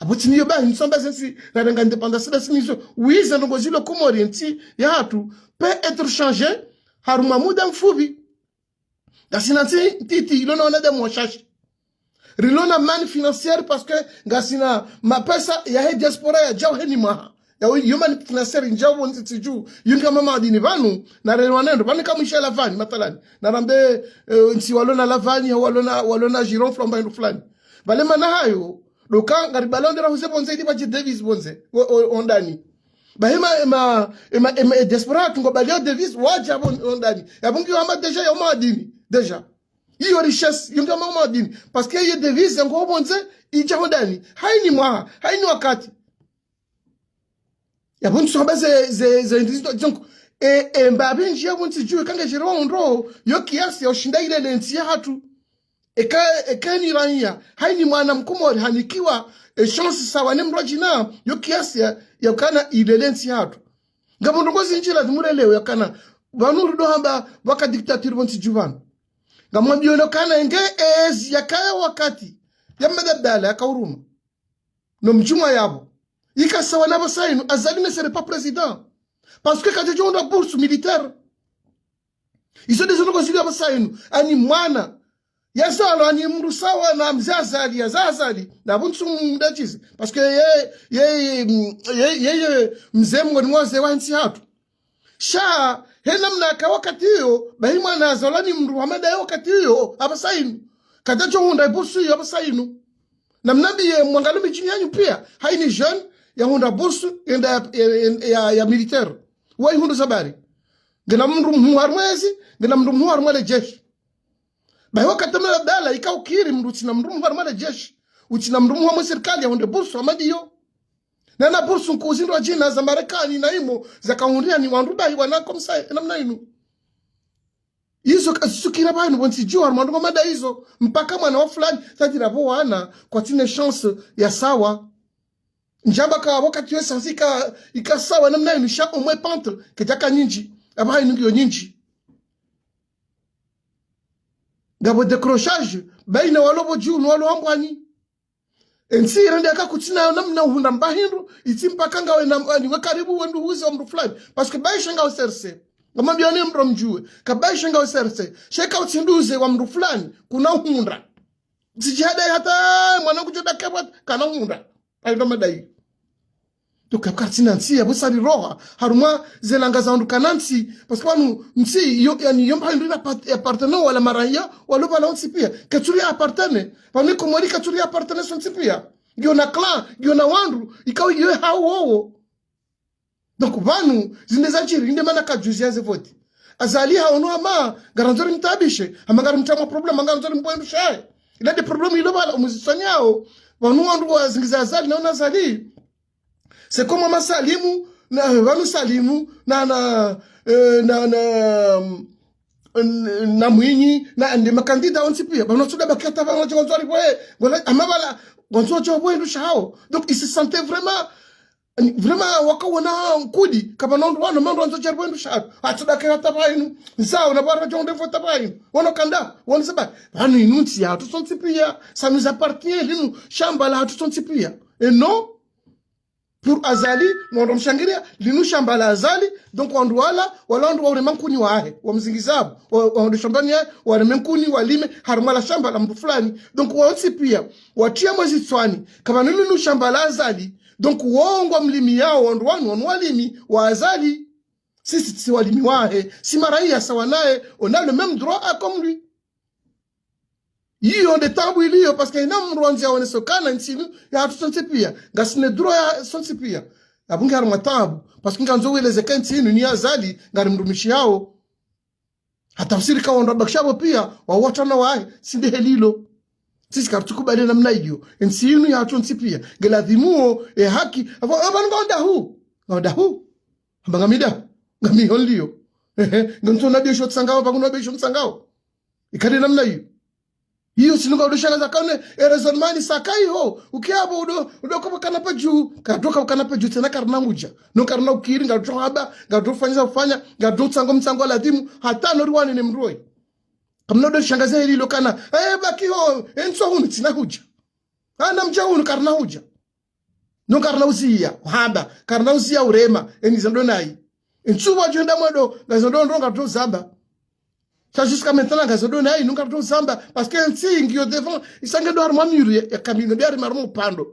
Apvo tsi niyo bahi, nisamba zentsi, rarenga indépendance, basi nizo. Oui, ze ndrongoo zilo Komori, ntsi yahatru, peut être changé, harumwa muda mfupi. Ngasina ntsi ntiti, ilo na wanadamu washashi. Rilo na manne financière parce que ngasina mapesa yahe diaspora yadjao heni mwaha. Ya yo manne financière ndjao pvo ntsi dju. Yunga mama madini pvanu, na relo wanendo, pvanu kamwisha lavani, mathalani. Na rambe, eh, ntsi walo na lavani, walo na, walo na giron flambo hindru fulani. Pvale mana hayo, ndo ka ngari bala ondera huze pvondze ili pvadje devise pvondze, o, o, hondani. Bahi ema, ema, ema, ema, e diaspora hatru ngo bala yo devise, wadja pvo hondani. Yapvo ngiyo hama déjà ya madini, déjà. Iyo richesse, yo ngiyo hama madini. Parce que ye devise ngo pvondze, idja hondani. Haini mwaha, haini wakati. Yapvo ntsu hamba ze, ze, ze, ze, donc, e, e, mbapvi ndji yapvo ntsi dju, kange djiro ndro, yo kiasi ya ushinda ilele ntsi yahatru. Eka, eka ni raiya, haini mwana mkomori hanikiwa, e, chance sawa ne mndru wa djina, yo kiasi ya, ya ukana ilele ntsi yahatru. Ngapvo ndrongoo zindji lazimu relewe ya ukana, pvanu rudo hamba waka dictature pvo ntsi dju pvanu. Ngamwambiyo no ukana enge ezi yakaya wakati, ya Mmadi Abdallah yaka huruma. No mdjumwa yapvo. Ika sawa na pvasa inu, Azali ne serait pas président. Parce que kadjadjo hundra bourse militaire. Izo ndezo ndrongoo zilio pvasa inu. Ani mwana. Yazalwa ani mndru sawa na mze Azali, yaza Azali. Na pvo ntsu mdadjizi. Parce que ye, ye, ye, ye, ye, mze mngoni mwa wazee wa ntsi yahatru. Sha, he namna yaka wakati iyo, bahi mwana yazalwa ni mndru wa mada ya wakati iyo, apvasa inu. Kadjadjo hundra ibourse iyo apvasa inu. Na mnambiye mwangalie midjini yanyu pia, haini jeune, yahundra bourse, yenda ya, ya, ya, ya militaire. Wayi hundru za bari. Ngena mndru mhuu harumwa ezi, ngena mndru mhuu harumwa le jeshi. Bahi wakati Mmadi Abdallah, ika ukiri mndru utsina mndru mhuu harumwa le jeshi. Utsina mndru mhuu harumwa sirikali, yahundre bourse, hama ndiyo. Na na bourse nkuu zindru wadjina za Marekani na imo, zakahundriwa ni wandru bahi wana comme ça, namna inu. Izo kazitsukira pvanu, pvo ntsi djuwa, harumwa ndrongo mada izo, mpaka mwana wa fulani, c'est-à-dire pvo wana, kwatsina chance ya sawa. Ndjamba ka wakati we sansi ika, ika sawa namna inu sha omwe pente, kedjaka nyindji, apvaha inu ngiyo nyindji. Ngapvo décrochage, baina walo pvo dju, no walo hambwani. Entsi irende aka kutsina namna uhundra mbahindru, itsi mpaka ngawe na, ani, we karibu wendru huze wa mndru fulani. Parce que baisha ngawe serse. Ngamwambia ni mndru mdjuwe. Ka baisha ngawe serse. Sheka utsinduze wa mndru fulani, kuna uhundra. Tsidjihada hata mwana kudjo dakebwa, kana uhundra. Ayo ndo mada iyo. Donc, katsina ntsi, ya pvo sari roha. Harumwa ze langa za wandru kana ntsi. Parce que pvanu, ntsi, yo, yani, yo mbahindru ina part-, ya appartenir wala maraya, walo pvala wontsi pia. Katsuri ya appartenir. Pvanu Komori katsuri ya appartenir sontsi pia. Ngiyo na clan, ngiyo na wandru, ikao iyo hao wowo. Donc, pvanu, zinde zadjiri, inde mana kadjuzi ya ze vote. Azali haono hama, ngarandzo rimtaabishe, hama ngarimtria mwa problème, ngarandzo rimbwe ndru shahe. Il a des problèmes ilo pvala, omuzitswani yao, pvanu wandru wazingiza Azali, naona Azali. C'est comme Mama Salimu, na, pvanu Salimu, na, na, eh, na, na, mm, na Mwinyi, na, nde makandida wontsi pia. Pvanu watsuda baki hata pvanu wadjo wandzo walipve, wala, hama pvala, wandzo wadjo wapve ndru shahao. Donc, ils se sentaient vraiment, vraiment, wakaona nkudi, kapvana wandru wanu, wandru wandzo wadjo walipve ndru shahao. Watsuda ke hata pvanu, nzao, na pvanu wadjo wandepvo hata pvanu. Wano kanda, wano saba, pvanu inu ntsi yahatru sontsi pia, ça nous appartient, linu, shamba lahatru sontsi pia. Et non, pour Azali, no wandru wamshangiria, linu shamba la Azali, donc wandru wala, wala wandru wareme nkuni wahe, wamzingizapvo, wa, wa, wandru shambani yahe, wareme nkuni, walime, harumwa la shamba la mndru fulani. Donc wontsi pia, watria mwe zitswani, kapvanu linu shamba la Azali, donc wo ngwamlimiyao wandru wanu, wanu walimi, wa Azali. Sisi, si walimi wahe, si maraya sawa naye, on a le même droit à comme lui. Iyo nde taabu iliyo, parce que ina mndru wandzi yaonese ukana ntsi inu yahatru sontsi pia. Ngasina droit ya sontsi pia. Apvo nge harumwa taabu, parce que ngandzo weleze ke ntsi inu ni ya Azali, ngarimrumishiyao. Hata usiri ka wandru wabakisha pvo pia, wawatrana wahe, si nde heli ilo. Sisi karitsukubali namna iyo. Entsi inu yahatru sontsi pia. Nge ladhimu wo, e haki. Apvo, apvo ngaonda hu. Ngaonda hu. Hamba ngami dahu. Ngami honliyo. Ehe, ngandzo na besho tsangao, pvangu na besho tsangao. Ikade namna iyo. Iyo tsi nunga udo shangaza kane, e raisonnement ni saka iho. Uke apvo udo, udo kapvakana pvadju, kadoka pvakana pvadju, tsena karina udja. No karina ukiri, ngado hamba, ngado fanya za ufanya, ngado tsango mtsango wa ladhimu, hata no riwane ne mndru woyi. Kamna udo shangaza heli ilo kana, eh, baki ho, entso hunu tsina udja. Ana mdja hunu karina udja. No karina uziya, uhamba, karina uziya urema, eni zando nayi. Entsu wadjo enda mwendo, ngazo ndo ndo ngazo zamba. Ça jusqu'à maintenant, ngazo ndo nayi, no ngazo zamba, parce que entsi ngiyo devant, isa nge ndo harumwa miru ya, ya kamino, ndo harumwa upvandre.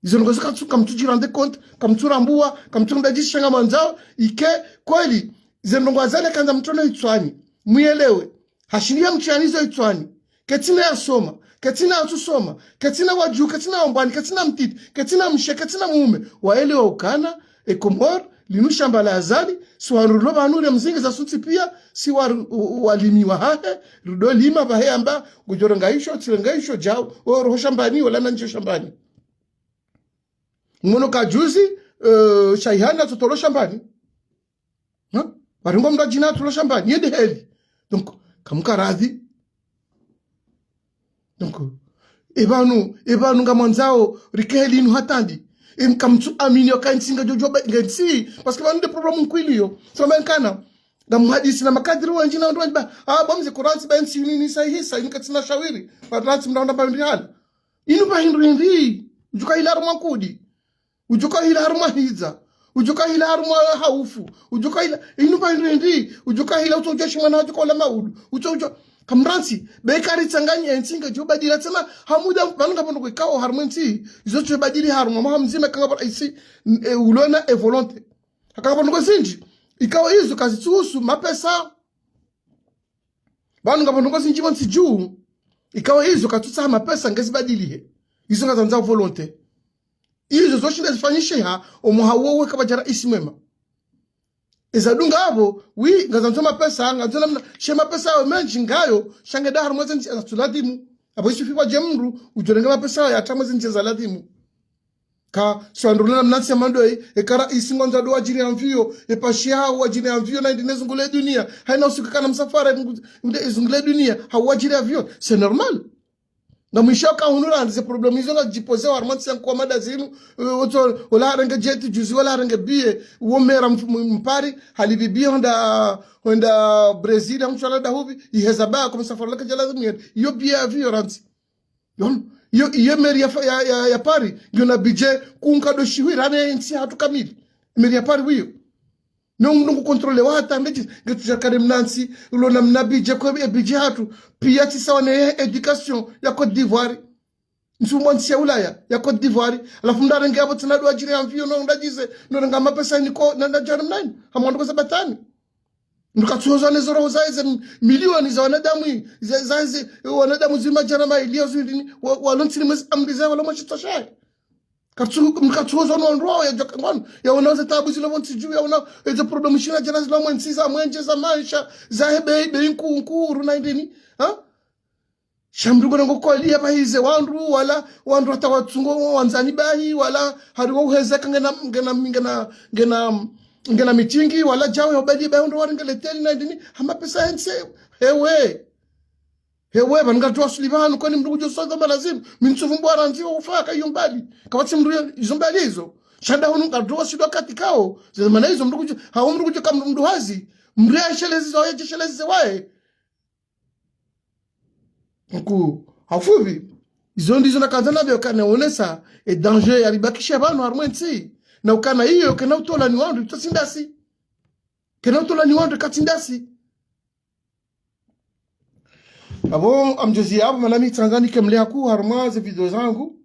Izo ndrongo zo kamtsu, kamtsudji rendre compte, kamtsu rambua, kamtsu ramba djisha ngamwandzao, ike, kweli, ze ndrongo Azali yakandza mtrone itswani, muyelewe, hashindi ya mtriani zo itswani, ketsina yasoma, ketsina yatsusoma, ketsina wadju, ketsina wambwani, ketsina mtiti, ketsina mshe, ketsina mume, waelewa ukana, e Komori, linu shamba la Azali, si wandru rilo pvanu rimzingiza sontsi pia, si wa, wa, walimi wahahe, rido lima pvahe amba, ngudjo renga isho, tsirenga isho djao, o roho shambani, wala nandjo shambani. Mwono ka juzi, eh, Shaihani atsotolwa shambani. Ha? Waringo mndru adjina atolwa shambani, yende heli. Donc, kamkaradhi. Donc, e pvanu, e pvanu ngamwandzao, rike heli inu hata ndi. Em kamtsu amini yoka entsi ngayodjo ba, nge ntsi. Parce que pvanu nde problème nkuu iliyo. Sema nkana, ngamhadisi na makadiri wendji na wandru wendji ba, ah, bo mze kurantsi ba entsi inu ni sahihisa, inu katsina shawiri. Ba rantsi mndru wandru ba ndi hali. Inu pvahindru hindri, udjuka hila harumwa nkudi, udjuka hila harumwa hidza, udjuka hila harumwa haufu, udjuka hila, inu pvahindru hindri, udjuka hila utso udja shimwana udjuka ula maudu, utso udja, kamrantsi, be karitsanganyi entsi ngayodjo badila tsena, ha muda, pvanu ngapvo ndrongo ikao harumwa entsi, izo tso badili harumwa, mwaha mdzima kangapvo raisi, e, ulona e volonté. Hakangapvo ndrongo zindji, ikao izo kazitsuhusu mapesa. Pvanu ngapvo ndrongo zindji pvontsi dju, ikao izo katsutsaha mapesa ngezibadilihe. Izo ngazandzao volonté. Izo zoshinda zifanyishiha, omwaha wowo kapvadja raisi mwema. Eza dunga apvo, oui, ngazandzo mapesa, ngazandzo namna, she mapesa yawo mendji ngayo, sha nge ndo harumwa zendji za ladhimu. Apvo isufi pvwadje mndru, udjo renge mapesa yawo yatria mwe zendji za ladhimu. Ka, si wandru ula na mna ntsi ya mwando yi, eka raisi ngwandzo ndo wadjiri avion, e pashi hao wadjiri avion, na indi ne zungule dunia. Haina usiku kana msafara, ngu-, nde zungule dunia, hau wadjiri avion. C'est normal. Ngamwishiyo ka hunu randzi ze problème izo ngazidjipozeo harumwa ntsi ya nkuwa mada zinu, eh, wotso, wala harenge jet, juzi wala harenge billet, wo mera mf-, m-, mpari, halibi billet hwenda, hwenda Brésil, hamtsuala ndahupvi, iheza ba, comme ça, fala kadjala zimyeri. Iyo billet ya avion randzi. Yon, iyo, iyo mairie ya fa-, ya, ya, ya Paris, ngiyo na budget kunka ndo shihwi rane ntsi hatru kamili. Mairie ya Paris wiyo. No mndru ngu contrôler wa hata ndedji, nge tujakare mna ntsi, ulo na mna budget kwe e budget hatru, piya tsi sawa ne éducation ya Côte d'Ivoire. Ntsi umwa ntsi ya Ulaya, ya Côte d'Ivoire, halafu mndru arenge apvo tsena ndo wadjiri avion, no ndadjize, no renga mapesa niko, na, na djari mnani, hamwando kwa sabatani. Mndru katsuhozwa ne zo roho za eze m-, milioni za wanadamu, za, za eze, wanadamu zima djana maili ya zindrini, wa, walo ntsini mwezi amri za walo mwashi toshaye. Katsu-, mndru katsuhozwa no ndro ya djoka ngwanu, ya wona ze tabu zilo pvo ntsi dju, ya wona eze problème shina djana zilo mwe ntsi za mwenje, za maisha, za hebe, hebe, nku, nku, uru na indrini, ha? Sha mndru ngona ngo kweli ya bahi ze wandru, wala wandru hata watsungo wandzani bahi, wala hari wa uhezeka ngena, ngena, ngena, ngena, ngena mitingi, wala djawe hobali bahi wandru waringeleteli na indrini, hama pesa hentse, hewe. Hewe, pvanu ngadjo wasuli pvanu, kwani mndru kudjo soza malazimu, mi ntsuvumbwa randzi wa ufaka iyo mbali. Kapvatsi mndru ya, izo mbali izo. Sha nda hunu ngadjo wasuli wakati kao, ze mana izo mndru kudjo, hau mndru kudjo ka mndru hazi, mndru ya shelezi za waye, shelezi za waye. Nku, ha ufupvi, izo ndizo nakandza nambie ukana wonesa, e danger ya ribakisha pvanu harumwa entsi. Na ukana iyo, kena utolani wandru, itso tsi ndasi. Kena utolani wandru, katsi ndasi. Apvo, amdjozi apvo, mana mi tsandza nike mle haku harumwa ze video zangu.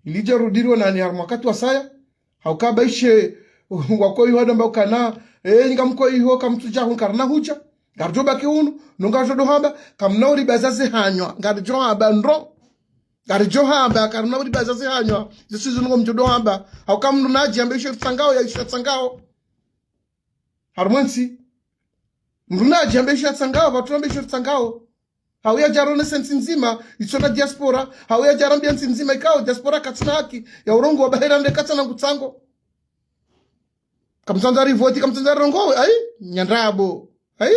Ilidje rudirwe nani harumwa wakati wa saya. Hauka baishe, wako iho ndo amba ukana, eh, nga mko iho kamtsudja hunu karina hudja. Ngaridjo baki hunu, no ngaridjo ndo hamba, kamna uribaza ze hanywa, ngaridjo hamba ndro. Ngaridjo hamba, karina uribaza ze hanywa, ze sizo nungo mdjo ndo hamba. Hauka mndru nadji ambe ishe tsangao, ya ishe tsangao. Harumwa entsi. Mndru nadji ambe ishe tsangao, pvatsu ambe ishe tsangao. Hau yadja rone se ntsi ndzima, itso na diaspora. Hau yadja rambia ntsi ndzima ikao, diaspora katsina haki ya urongoa bahera nde katsina ngutsango. Kamtsandza rivoti, kamtsandza rongowe, ayi, nyandrabo. Ayi,